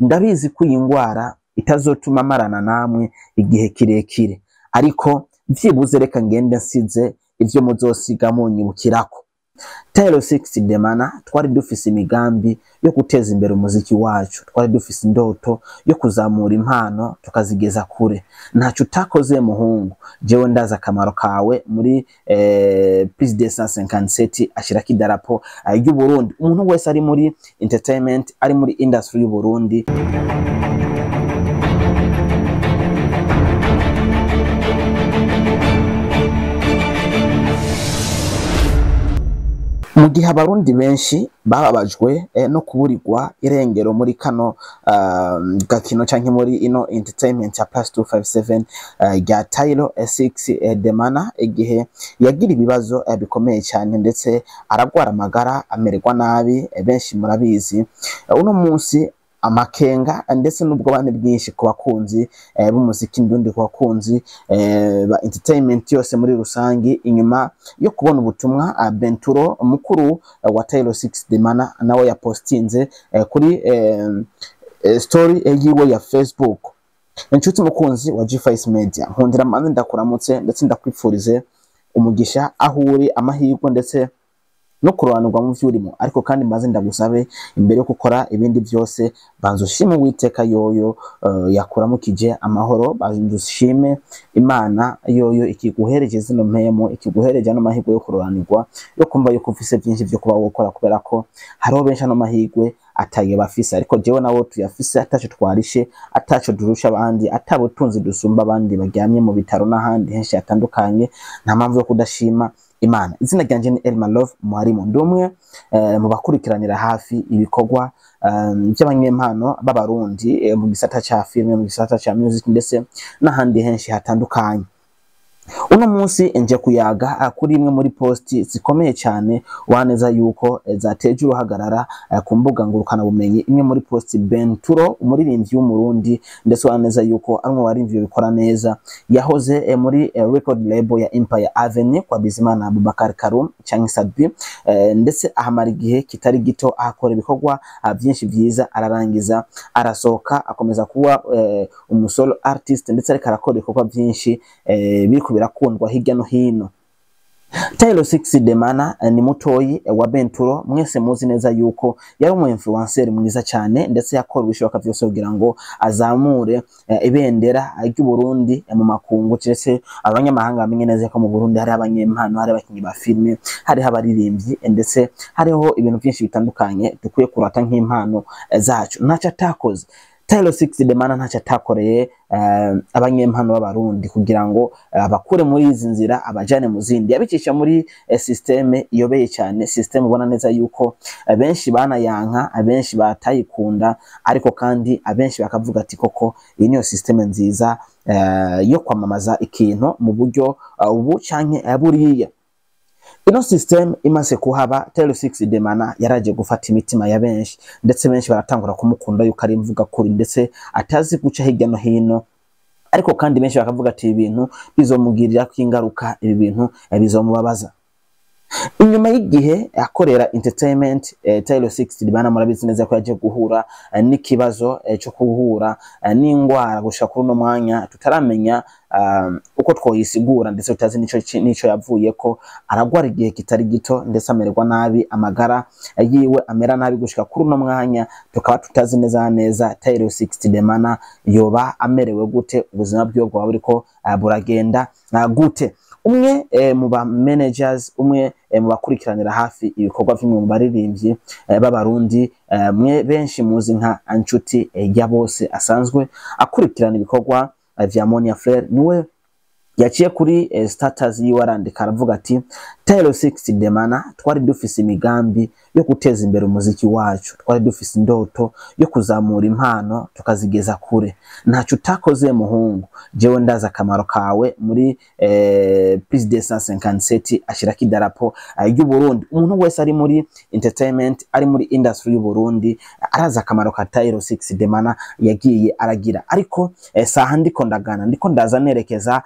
Ndabizi ko iyi ngwara itazotuma marana namwe igihe kirekire, ariko vyibuze reka ngende nsize ivyo muzosiga munyibukirako. Taylor 6 Demana, twari dufise imigambi yo guteza imbere umuziki wacu, twari dufise indoto yo kuzamura impano tukazigeza kure. Ntaco utakoze muhungu, jewe ndazi akamaro kawe muri plus 257, ashirako idarapo ry'u Burundi. Umuntu wese ari muri entertainment, ari muri industry y'u Burundi. Mu gihe abarundi benshi bababajwe no kuburirwa irengero muri kano gakino canke muri ino entertainment ya plus 257 rya Taylor 6 Demana, igihe yagira ibibazo bikomeye cyane ndetse aragwara amagara amererwa nabi, benshi murabizi. Uno munsi amakenga ndetse n'ubwobane bwinshi ku bakunzi b'umuziki ndundi, ku bakunzi ba entertainment yose muri rusangi, inyuma yo kubona ubutumwa Benturo mukuru wa Taylor 6 Demana nawe yapostinze kuri story yiwe ya Facebook. Inshuti mukunzi wa G5 Media, nkundira manze ndakuramutse ndetse ndakwifurize umugisha aho uri, amahirwe ndetse no kurobanurwa mu vyurimo. Ariko kandi mbaze ndagusabe, imbere yo gukora ibindi byose, banza ushime Uwiteka yoyo yakuramukije amahoro, banza ushime Imana yoyo ikiguhereje zino mpemo, ikiguhereje ano mahirwe yo kurobanurwa, yo kumva yuko ufise byinshi vyo kuba wokora, kubera ko hariho benshi ano mahirwe atayo bafise, ariko jewe nawe tuyafise, ataco twarishe, ataco durusha abandi, atabutunzi dusumba abandi baryamye mu bitaro n'ahandi henshi hatandukanye. Nta mpamvu yo kudashima Imana. Izina ryanje ni Elma Love Mwarimu, ndi umwe mu bakurikiranira hafi ibikorwa by'abanyempano b'abarundi mu gisata ca filime, mu gisata ca music ndetse n'ahandi henshi hatandukanye. Uno munsi nje kuyaga kuri imwe muri posti zikomeye cyane waneza yuko zateje uruhagarara ku mbuga ngurukana bumenyi, imwe muri posti Benturo, umuririmbyi w'umurundi ndetse waneza yuko ari mu baririmbyi bikora neza, yahoze muri record label ya Empire Avenue kwa Bizimana Abubakar Karum cyangwa Sadbi, ndetse ahamara igihe kitari gito akora ibikorwa byinshi byiza, ararangiza arasohoka akomeza kuba umusolo artist, ndetse ariko arakora ibikorwa byinshi biriko birakundwa hirya no hino. Taylor 6 Demana ni mutoyi wa Benturo, mwese muzi neza yuko yari umu influencer mwiza cyane, ndetse yakora ibishoboka byose kugira ngo azamure ibendera ry'u Burundi mu makungu, ndetse abanyamahanga bamenye neza ko mu Burundi hari abanyempano, hari abakinyi ba filime, hari abaririmbyi, ndetse hariho ibintu byinshi bitandukanye dukwiye kurata nk'impano zacu. Ntacyo atakoze Taylor 6 Demana, ntacyo atakoreye abanyempano b'abarundi kugira ngo abakure muri izi nzira abajane mu zindi, yabicisha muri systeme iyobeye cyane, systeme ubona neza yuko benshi banayanka, abenshi batayikunda, ariko kandi abenshi bakavuga ati koko iyi niyo systeme nziza yo kwamamaza ikintu mu buryo ubu canke buriya. Ino system imaze kuhaba, Taylor 6 Demana yaraje gufata imitima ya benshi, ndetse benshi baratangura kumukunda yuko ari imvuga kuri ndetse atazi guca hirya no hino, ariko kandi benshi bakavuga ati ibintu bizomugirira ingaruka, ibi bintu bizomubabaza. Inyuma y'igihe akorera entertainment, Taylor 6 Demana murabizi neza ko yaje guhura n'ikibazo cyo guhura n'ingwara, gushika kuri uno mwanya tutaramenya uko twoyisigura, ndetse tutazi nico yavuye ko aragwara igihe kitari gito, ndetse amererwa nabi, amagara yiwe amera nabi gushika kuri uno mwanya tukaba tutazi neza neza Taylor 6 Demana yoba amerewe gute, ubuzima bwiwe bwaba buriko buragenda gute. Umwe mu ba managers, umwe mu bakurikiranira hafi ibikorwa by'umwe mu baririmbyi b'abarundi, mwe benshi muzi nka Anshuti ya bose, asanzwe akurikirana ibikorwa vya Monia Fleur, niwe yaciye kuri status yiwe arandika aravuga ati Taylor 6 Demana, twari dufise imigambi yo guteza imbere umuziki wacu, twari dufise indoto yo kuzamura impano tukazigeza kure. Ntaco utakoze muhungu, jewe ndazi akamaro kawe muri plus 257, ashirako idarapo ry'u Burundi. Umuntu wese ari muri entertainment, ari muri industry y'u Burundi arazi akamaro ka Taylor 6 Demana yagiye aragira. Ariko saha ndiko ndagana, ndiko ndaza nerekeza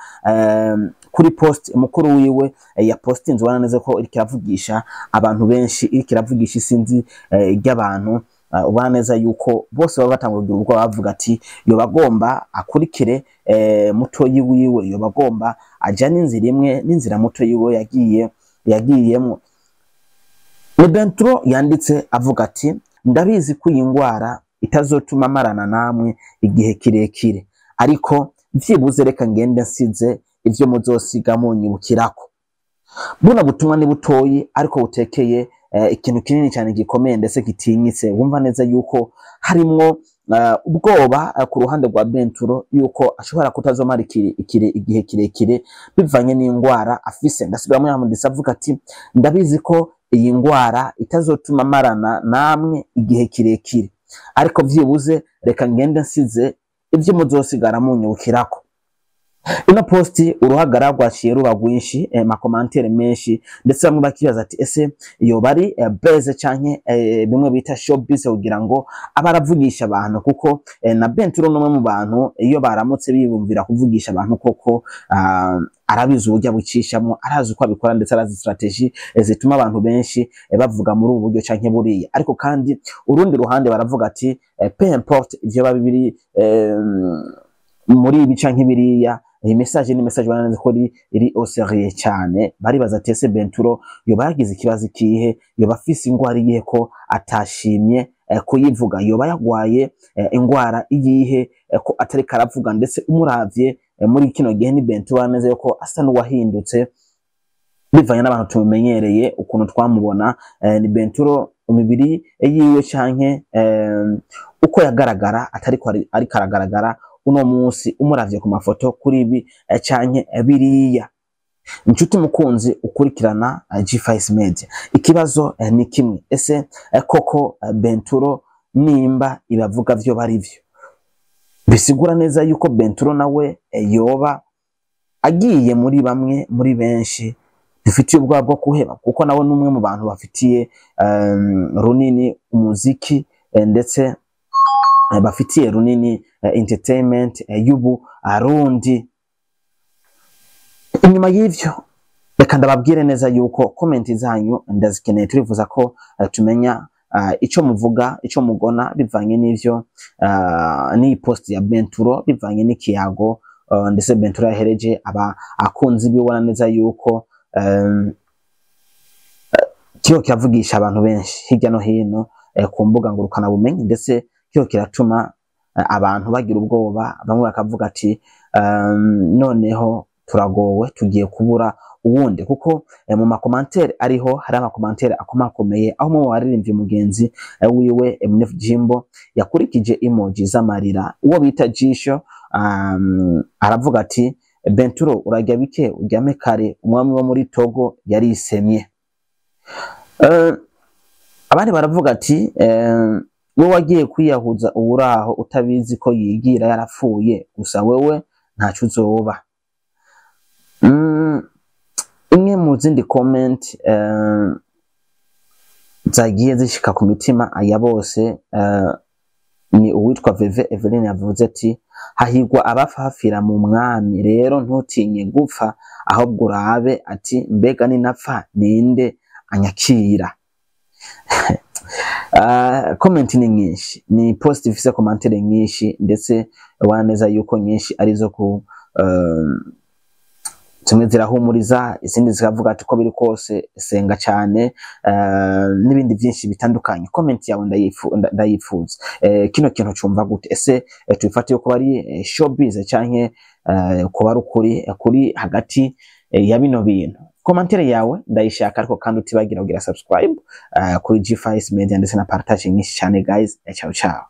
kuri post mukuru wiwe ya postinze, ubona neza ko iriko iravugisha abantu benshi, iriko iravugisha isinzi ry'abantu. Ubona neza yuko bose baba batangura kugira ubwoba, bavuga ati yoba agomba akurikire mutoyi wiwe, yoba agomba ajane inzira imwe n'inzira mutoyi wiwe yagiyemwo. Ni Benturo yanditse avuga ati ndabizi ko iyi ngwara itazotuma marana namwe igihe kirekire, ariko vyibuze reka ngende nsize ivyo muzosiga munyibukirako. Buno butumwa ni butoyi ariko butekeye ikintu kinini cyane gikomeye ndetse gitinyitse. Wumva neza yuko harimwo ubwoba ku ruhande rwa Benturo yuko ashobora kutazomara igihe kirekire bivanye n'ingwara afise. Ndasubiramo yamunditse avuga ati ndabizi ko iyi ngwara itazotuma marana namwe igihe kirekire, ariko vyibuze reka ngende nsize ivyo muzosigara munyibukirako. Ino posti uruhagara rwaciye ruba rwinshi, makomantere menshi, ndetse bamwe bakibaza ati ese yoba ari beze canke bimwe bita showbiz kugira ngo abe aravugisha abantu, kuko na Benturo n'umwe mu bantu iyo baramutse bibumvira kuvugisha abantu koko arabizi uburyo abucishamwo, arazi uko abikora, ndetse arazi strategy zituma abantu benshi bavuga muri ubu buryo canke buriya. Ariko kandi urundi ruhande baravuga ati peu importe ivyo biba biri muri ibi canke biriya, iyi message ni message ubona neza ko iri au sérieux cyane. Baribaza ati ese Benturo yoba yagize ikibazo ikihe, yoba afise ingwara iyihe ko atashimye kuyivuga, yoba yagwaye ingwara iyihe ko atariko aravuga. Ndetse umuravye muri kino gihe ni Benturo ubona neza yuko asa n'uwahindutse bivanye n'abantu tumumenyereye ukuntu twamubona. Ni Benturo imibiri yiwe canke uko yagaragara atariko ariko aragaragara uno munsi umuravye ku mafoto kuri ibi canke biriya. Inshuti mukunzi ukurikirana G5 Media, ikibazo ni kimwe: ese koko Benturo nimba ibavuga vyo bari vyo, bisigura neza yuko Benturo nawe yoba agiye muri bamwe muri benshi dufitiye ubwoba bwo kuheba, kuko nawe ni umwe mu bantu bafitiye runini umuziki ndetse bafitiye runini entertainment y'ubu arundi. Inyuma y'ivyo reka ndababwire neza yuko comment zanyu ndazikeneye, turifuza ko tumenya ico muvuga, ico mugona bivanye n'ivyo n'iyi post ya Benturo, bivanye n'ikiyago ndetse Benturo yahereje aba akunzi bibona neza yuko kiyo kiravugisha abantu benshi hirya no hino ku mbuga ngurukana bumenyi, ndetse kiyo kiratuma abantu bagira ubwoba, bamwe bakavuga ati noneho turagowe tugiye kubura uwundi, kuko mu makomantere ariho hari amakomantere akomakomeye aho umwe mu baririmbyi mugenzi wiwe MNF Jimbo yakurikije emoji z'amarira, uwo bita Jisho aravuga ati Benturo urarya bike uryame kare, umwami wo muri Togo yarisemye. Abandi baravuga ati we wagiye kwiyahuza uwuraho utabizi ko yigira yarapfuye, gusa wewe ntaco uzoba. Imwe mu zindi comment zagiye zishika ku mitima ya bose ni uwitwa Veve Eveline yavuze ati hahigwa abapfa hafira mu mwami, rero ntutinye gupfa ahubwo urabe ati mbega ninapfa ninde anyakira. Comment ni nyinshi, ni post ifise commentaire nyinshi, ndetse ubona neza yuko nyinshi arizo ku zimwe zirahumuriza, izindi zikavuga ati uko biri kose senga cyane, n'ibindi byinshi bitandukanye. Comment yawe ndayifuza. Kino kintu cumva gute? Ese tubifate yuko bari showbiz canke kuba ari ukuri kuri hagati ya bino bintu? Commentaire yawe ndayishaka, ariko kandi utibagira kugira subscribe kuri G5 Media ndetse na partage nyinshi cyane guys. Ciao ciao.